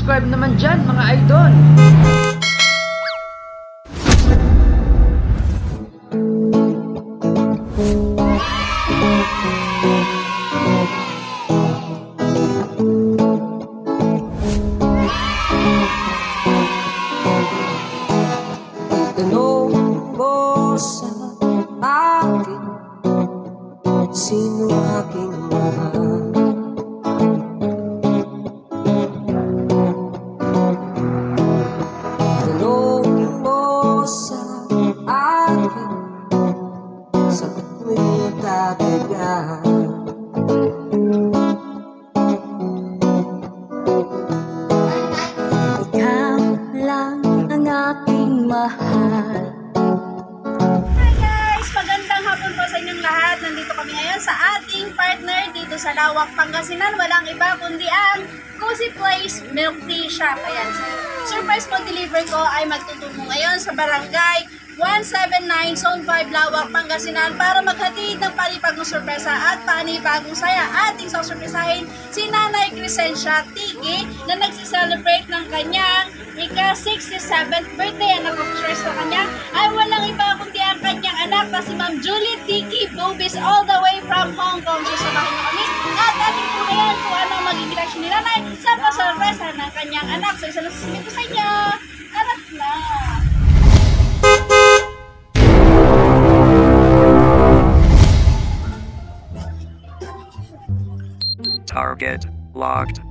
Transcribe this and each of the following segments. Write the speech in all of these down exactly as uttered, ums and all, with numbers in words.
Subscribe naman dyan, mga idol! Tanong mo sa akin, sino aking mahal? Tanong mo sa akin, sagot mo'y tataga. Ikaw lang ang aking mahal. Hi guys! Magandang hapon po sa inyong lahat. Nandito kami ngayon sa ating partner dito sa Laoac, Pangasinan. Walang iba kundi ang Cozy Place Milk Tea Shop. Ayan. Surprise food delivery ko ay magtutubo ngayon sa barangay one seven nine, Zone five, Laoac, Pangasinan para maghatid ng panibagong sorpresa at panibagong saya. Ating sasurpresahin si Nanay Crescencia Tiki na nagse-celebrate ng kanyang ika sixty-seventh birthday. Ang nag-wish sa kanya ay walang iba kundi ang kanyang anak na si Ma'am Julie Tiki Bubis, all the way from Hong Kong. So, samahan niyo kami at ating tunghayan kung ano ang magiging reaction ni Nanay sa pasurpresa ng kanyang anak. So, isa na susundin ko sa inyo. Tara na! Target locked.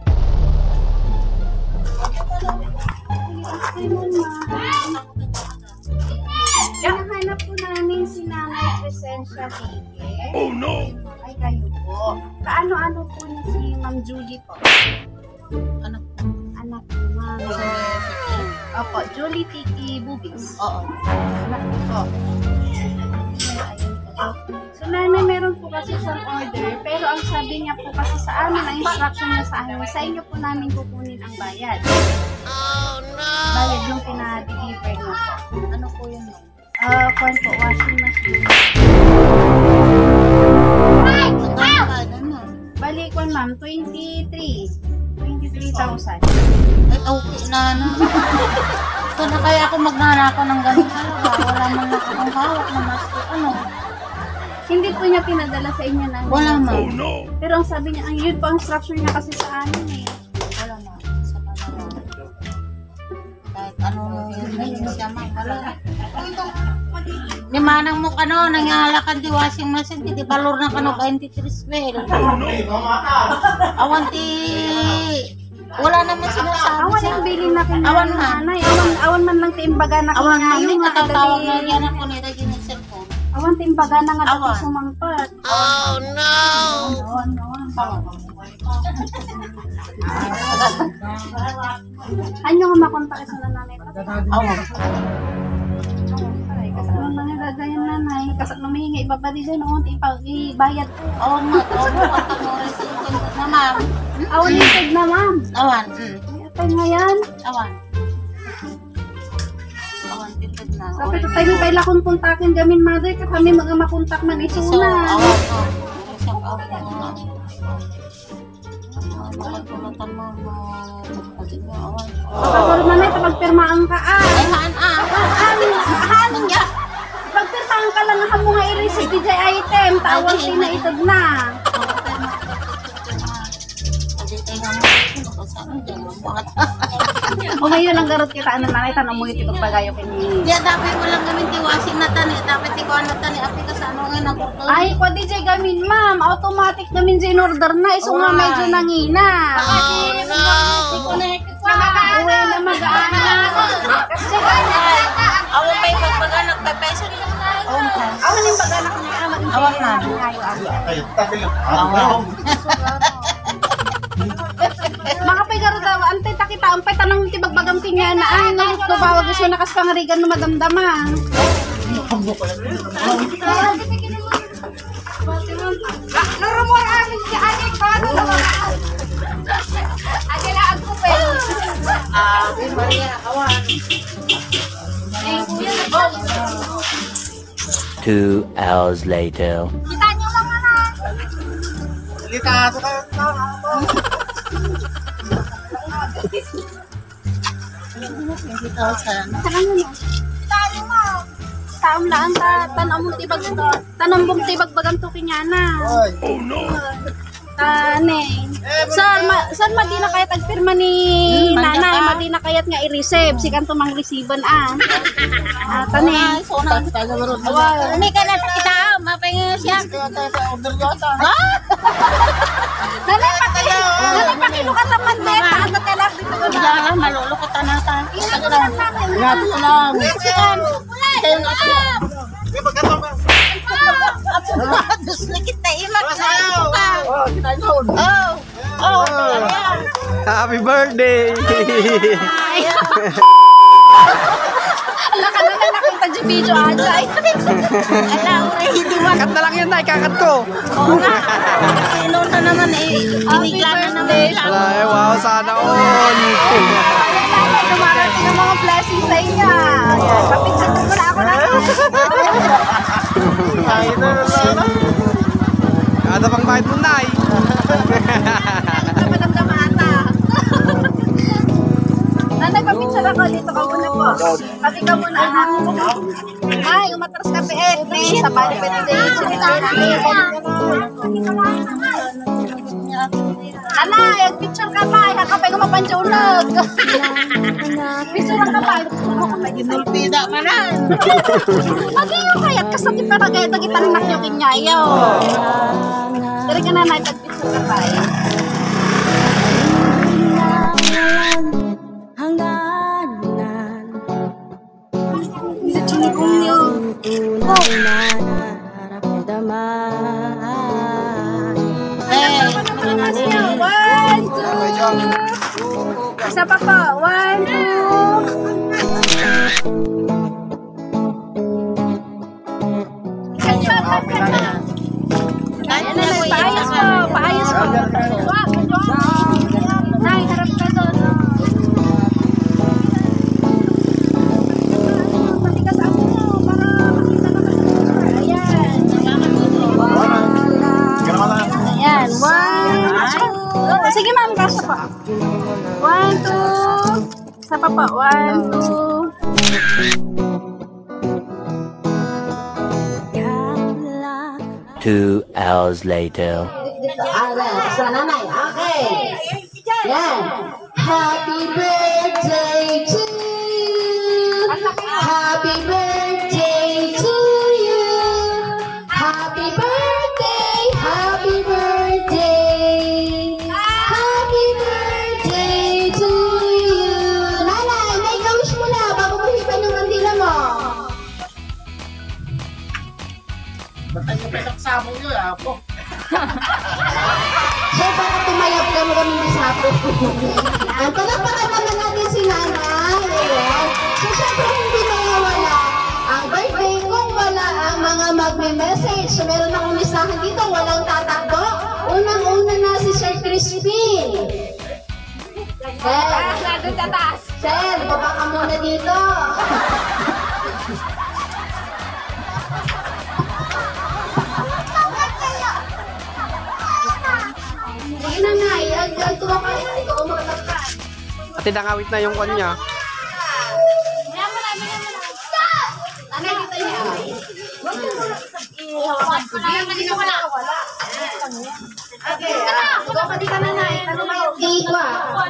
Hinahanap po namin si Nanay Crescencia Tiki. Oh, no! Ay, kayo po. Kaano-ano po niya si Ma'am Julie po? Anak. Anak ni Ma'am. Opo, Julie Tiki Bubis. Oo. Anak ko po. So, Nanay, meron po kasi isang order, pero ang sabi niya po kasi sa amin, ang instruction niya sa amin, sa inyo po namin kukunin ang bayad. Bayad yung pina-deliver niyo po. Ano po yun, ma'am? Ah, kwan po, washing machine. Ay! Ano? Bali, kwan, ma'am, twenty-three. Twenty-three thousand. Ay, okay na, ano. Ito na kaya ako magnanakaw ng ganun. Ano ba? Wala man lang akong hawak na mas, ano. Hindi po niya pinadala sa inyo na. Wala, ma'am. Pero ang sabi niya, ang, yun po ang instruction niya kasi sa amin eh. Wala, ma'am. Sa kanila. Kahit ano, yun siya, ma'am. Wala. Ni manang mo kano, nangyalakan di washing machine, di balor na kano, twenty-three well. Awan ti, wala naman sinasabi. Awan siya. Ang bilin na kanya. Awan na. Nanay, awan, awan man lang ti imbaga na kanya. Awan na, yung mga katawag na yan ako, nilagay ng cellphone. Awan ti imbaga na nga dati sumangpet. Oh, no! Awan, awan. Awan. Anyo nga makontak isu na nanay? Awan. Ay, kasano na nga gagayan nanay? Kasano may nga ibabali dyan, oh, ipa-, ibayad ko. Awan nga, awan mo, at ang oras yung na, ma'am. Awan yung tag na, ma'am. Awan, mm. Ay, atay nga yan. Awan. Awan, titid na. Sa pagkatay mo, kailangan kontakin gamin, mother, ka kami mga makontak man isu na. Awan, oh. Awan, awan. Mga tulatan mo, mga kapatid mo, awan. Pagkaroon na ito, pagpirmaan ka, ah. Ay, haan, ah. Haan, haan. Mangya. Pagpirmaan ka lang, haan mo nga i-receive D J item. Tawag din na itag na. Pagpirma, pagpirma. Pagpirma. Pagpirma. O ngayon, ang garot kita, ano, nanay, tanong mo iti pagbagayo kini. Di, dapat mo lang gamin ti washing na tani, dapat ti kuwan na tani, api ka sa ano nga nagurto. Ay, pwede siya gamin, ma'am. Automatic gamin siya in order na. Isu nga medyo nangina. Uy, na mag-aana. Kasi awan pa yung pagpaganak, pagpaisan. Awan pa. Awan yung pag-anak niya. Awan na. Ayo, ayo. Ayo, tapil. Awan. Mga pigaro daw, antay takita, ampay tanang ti bagbagam ti nga na, ay, nalito ba, wag isu nakas pangarigan no madamdama. Ah, no rumor amin si Ate ko, ano naman? Ate na ang kupe. Ah, Maria, awan. Eh, kuya, Two hours later. Kita niyo lang, anak. Delikado kayo. Twenty thousand. Taam laan ta, tan-, among ti bag-, tan-, ambong ti bagbagan to kenyana. Ay. Tani. Saan, ma-, saan madi na kayat agpirma ni nanay? Madi na kayat nga i-receive. Sikan to mang receive-an, ah. Ah, tani. Wow. Umi ka na kita, mapay nga siya. Order ko ata. Ha? Nanay, paki-, nanay, pakilo ka sa pandet. Ano ka lang dito? Wala, malulukot na ta. Ingati lang. Yes, sir. Kayo na siya. Di ba ka tama? Dos na kita, imak na ito ka. Oh, kita yun. Oh. Oh, ayan. Happy birthday! Ay. Ala ka na, nakita di video, Ajay. Ala, already one. Cut na lang yan, Nay. Kakat ko. Oo nga. Sino na naman eh? Happy birthday. Ay, wow, sana all. Dumarating ang mga blessings sa inyo. Ayan, papicture ko na ako na. Ay, na, na, na. Kada pang bait mo, Nay. Madamdama ata. Nanay, papicture ako. Dito ka muna po. Pati ka muna, anak. Ay, umatras ka, P F. Sa balik, pwede. Ala, yung picture ka pa, yung kapay ko mapanjunag. Picture ka pa. Ginulpida man na. Lagi yung kayat ka sa kita na kaya, lagi tanak yung kinyayo. Dari ka na, Nay, pag-picture ka pa, eh. Hangganan. Sa chinigong niyo. Nararamdaman. One, two. Isa pa po. One, two. Ayan na, Nay, paayos po, paayos po. Nay, harap ka doon. Patikas ako para makita naman. Ayan. Ayan, one, two. Sige, ma'am, kasya pa. One, two. Isa pa po. One, two. Two hours later. Alas, sa nanay. Okay. Yan. Happy birthday to you. Happy birthday to you. Happy birthday, happy birthday, happy birthday to you. Nanay, may ka-wish mo na bago mo hipan yung kandila mo. Ba't ang kapit ang sabong yun, apo? So, baka tumayab ka, maraming sapo. Ang palakpakan naman natin si Nanay. Ayan. So, syempre, hindi mawawala ang birthday kung wala ang mga magme-message. So, meron akong listahan dito, walang tatakbo. Unang-una na si Sir Crispin. Sir. Nandun sa taas. Sir, baba ka muna dito. Sige na, Nay. Ag-, agtuwa ka. Ikaw, umakyat ka. Ate, nangawit na yung kanya. Ano, kita niya? Ayan, dito ka na. Okay, ah, ikaw pa, di ka na, Nay. Ano ba yung dito, ah?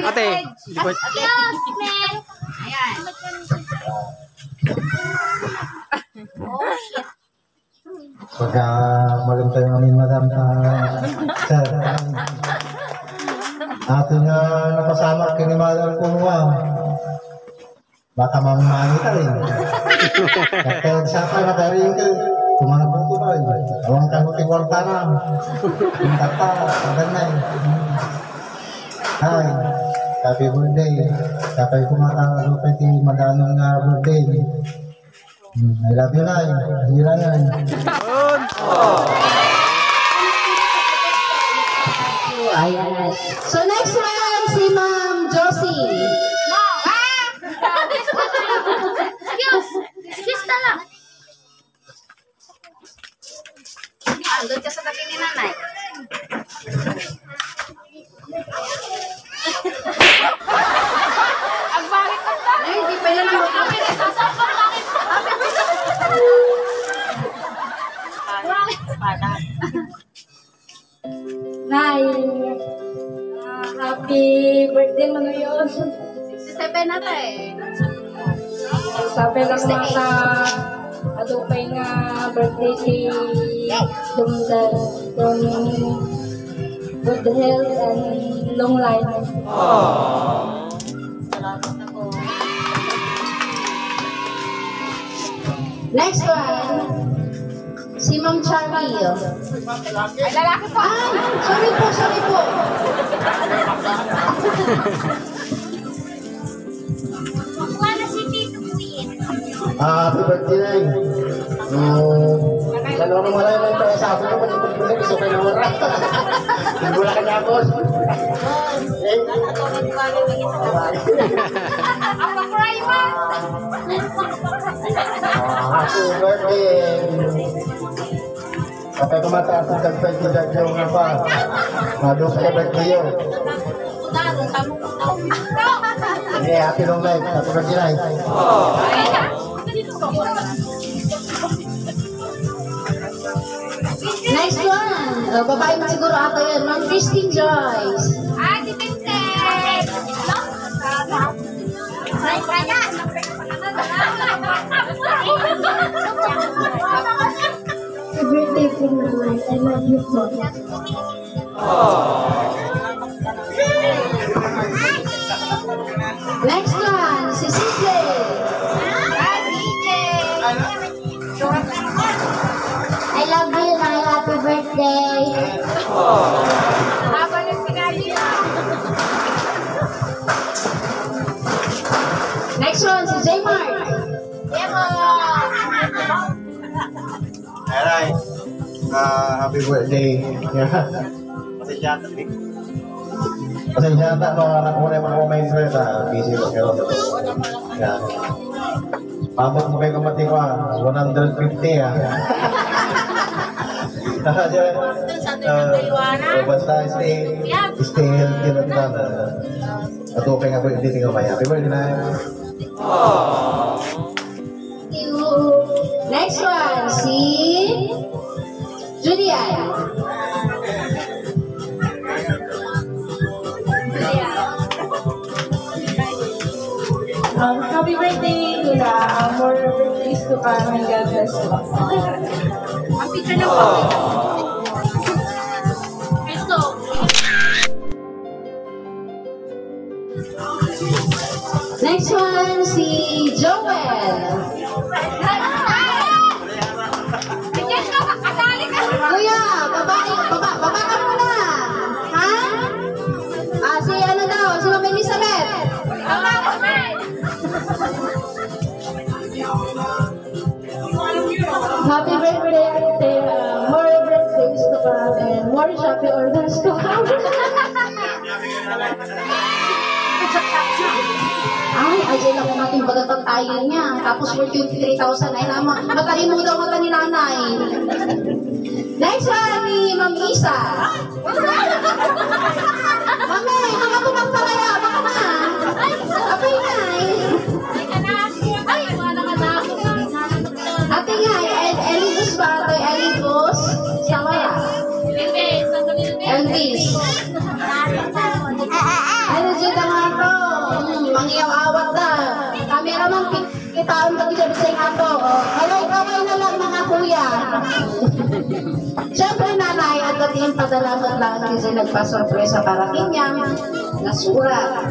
Ate, di ko. Excuse me. Ayan. Pagka malam tayo ngamin, madam, ah, sir. Atin nga napasamak kini Madam Pulwa. Baka mamani tayo. Kaya sa pa na tayo yung kaya, kumana po ito tayo. Awang ka mo ti kwarta na. Yung tata, adan na eh. Hi. Happy birthday. Kapay ko makakalupay ti madanon nga birthday. Hmm, I love you, Nay. Hira, Nay. Ayan. So, next one, si Ma'am Josie. No. Ah! Excuse. Andun ka sa tabi ni nanay. Ang bakit ang bakit? Ay, hindi pa yan ang bakit. Bakit? Bakit? Nay, ah, happy birthday, Manoy. Sixty-seven na to eh. Sabi lang mga ka-, adupay nga birthday ti Dong Dal-, Dong, good health and long life. Next one, si Ma'am Charlie. Ay, lalaki po. Ay, sorry po, sorry po. Wala si Tito Kuya. Ah, happy birthday, Nay. Mm, ano naman wala yung mga sabi ko, pag ipagpuli, gusto kayo na wala. Hindi wala ka na ako. Eh? Ang pakray mo! Ah, happy birthday! Kapag kumataas ang tagpay, di dyan yung apa. Malos ka ba kayo? Hindi, happy long life. Happy birthday, Nay. Nice one. Uh, babae man siguro ata yan. Ma'am Christine Joyce. Ah, si Vincent. Nice one. Happy birthday po, Nanay. I love you po. Next one, si C J. Hi, C J. I love you, Nay. Happy birthday. Habang yung sinabi mo. Next one, si J Mark. Aray, ah, happy birthday. Pasensya na, eh. Pasensya na, no, anak mo na yung mga kumain sa ito. Busy ko, pero, yeah. Pabot mo kayo kumati ko, ah. One hundred fifty, ah. Kasi, ah, basta stay, stay healthy lang sana. At okay nga po yung titingnan maya. Happy birthday, Nay. Next one, si Julian. Um, happy birthday, Lola. Uh, more birthdays to come and God bless you. Ang picture na po. Let's go. Next one, si Joel. Kuya, baba, baba, baba ka muna. Ha? Ah, si ano daw, si Ma'am Elizabeth. Happy birthday, Ate. Uh, more birthdays to come and more Shopee orders to come. Ay, ajay lang kung ating bagatang tayo niya. Tapos worth twenty-three thousand. Ay, naman. Matalimudaw mata ni nanay. Next one, ni Ma'am Isa. Mami, mga tumagparaya, baka na. Apay na eh. Ay, wala ka na. Ate nga, El-, Elvis ba ito? Elvis? Sawara. Elvis. Ano dyan na nga to? Hmm, mangiyaw-awat na. Cameraman, pi-, Kitaon ka dito sa ato. Kaway-kaway na lang, mga kuya. Siyempre, nanay, at dating padalamat lang kasi nagpasurpresa para kanya. Nasura.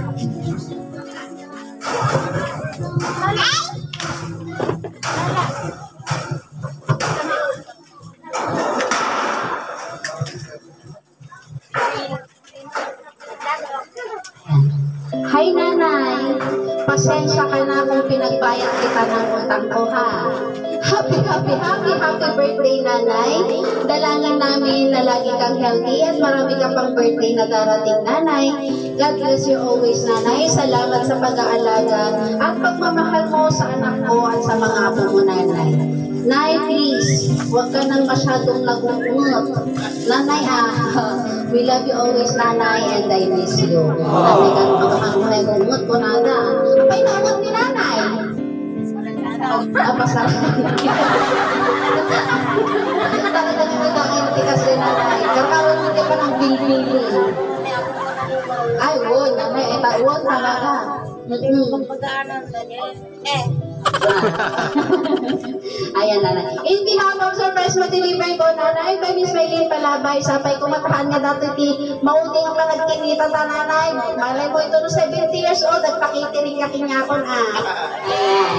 Hi, Nanay. Pasensya ka na kung pinagbayad kita ng utang ko, ha? Happy, happy, happy, happy birthday, Nanay. Dalangin namin na lagi kang healthy at marami ka pang birthday na darating, Nanay. God bless you always, Nanay. Salamat sa pag-aalaga at pagmamahal mo sa anak mo at sa mga apo mo, Nanay. Nay, please, huwag ka nang masyadong nagungot. Nanay, ah, we love you always, Nanay, and I miss you. Nanay, kang mga nagungot ko, Nanay. Apay, naungot ni Nanay? Ah, pasal. Talagang nagkakaintikas din, Nanay. Karkawan mo di pa ng bilbil. Ay, won, Nanay. Ay, ta-, won, tama ka. Mm-mm. Ayan, Nanay. In behalf of Surprise Mo Delivery ko, Nanay, by Miss Maylene Palabay, sapay ko matahan nga dati ti maudi nga panagkinita ta, Nanay. Malay mo, ito no seventy years old, nagpakitiri ka kinyakon, ah. Ayan.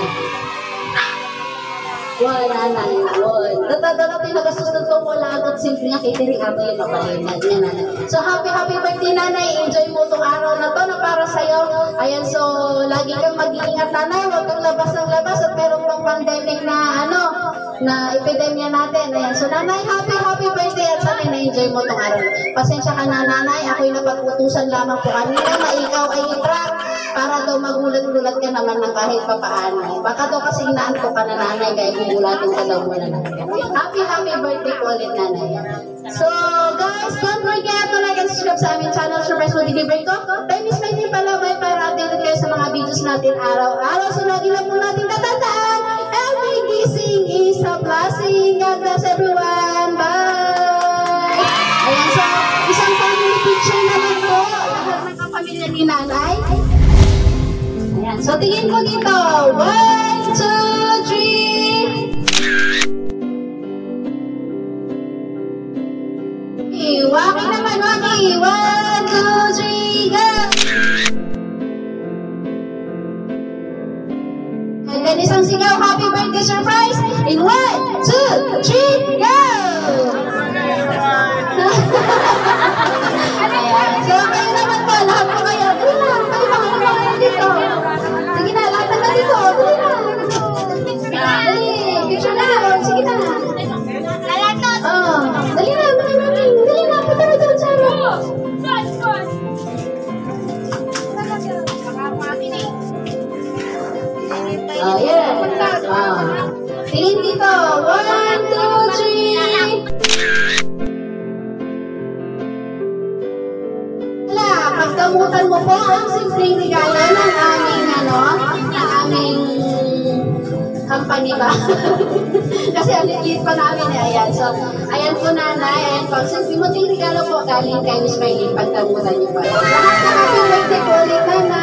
Wala, Nanay, wala. Data-data ti nagastos na to, wala agad simple nga catering ato yung mabalin. Yan, Nanay. So, happy, happy birthday, Nanay. Enjoy mo tong araw na to na para sa'yo. Ayan, so, lagi kang mag-iingat, Nanay. Huwag kang labas ng labas at meron pang pandemic na, ano, na epidemya natin. Ayan, so, Nanay, happy, happy birthday at sana na-enjoy mo tong araw. Pasensya ka na, Nanay. Ako'y napag-utusan lamang po kanina na ikaw ay i-prank para daw magulat-gulat ka naman ng kahit papaano. Baka daw kasi inaantok ka na, Nanay, kaya gugulatin ka daw muna, Nanay. Happy, happy birthday po ulit, Nanay. So, guys, don't forget to like and subscribe sa aming channel, Surprise Mo Delivery ko. Kay Miss Maylene Palabay para updated kayo sa mga videos natin araw-araw. So, lagi lang po natin tatandaan, every gising is a blessing. God bless everyone. Bye! Ayan, so, isang family picture naman po. Lahat ng kapamilya ni Nanay. Ayan, so, tingin ko dito. One, two, three. Waki naman, Waki. One, two, three, go! And then isang sigaw, happy birthday surprise. In one, two, three, go! Ayan. So, kayo naman po, lahat po kayo. Dali na, kayo mga kabayan dito. Sige na, lahat na dito. Dali na. Dali, picture na. Sige na. Oh, dali na, dali na, dali na, punta na doon sa ano. Oh, yeah. Oh. Tingin dito. One, two, three. Wala, pagdamutan mo po ang simpleng regalo ng aming, ano, ng aming company ba? Kasi ang liit pa namin eh, ayan. So, ayan po, Nanay, ayan po. Simpleng regalo po galing kay Miss Maylene, pagdamutan niyo po. Happy birthday po ulit, Nanay.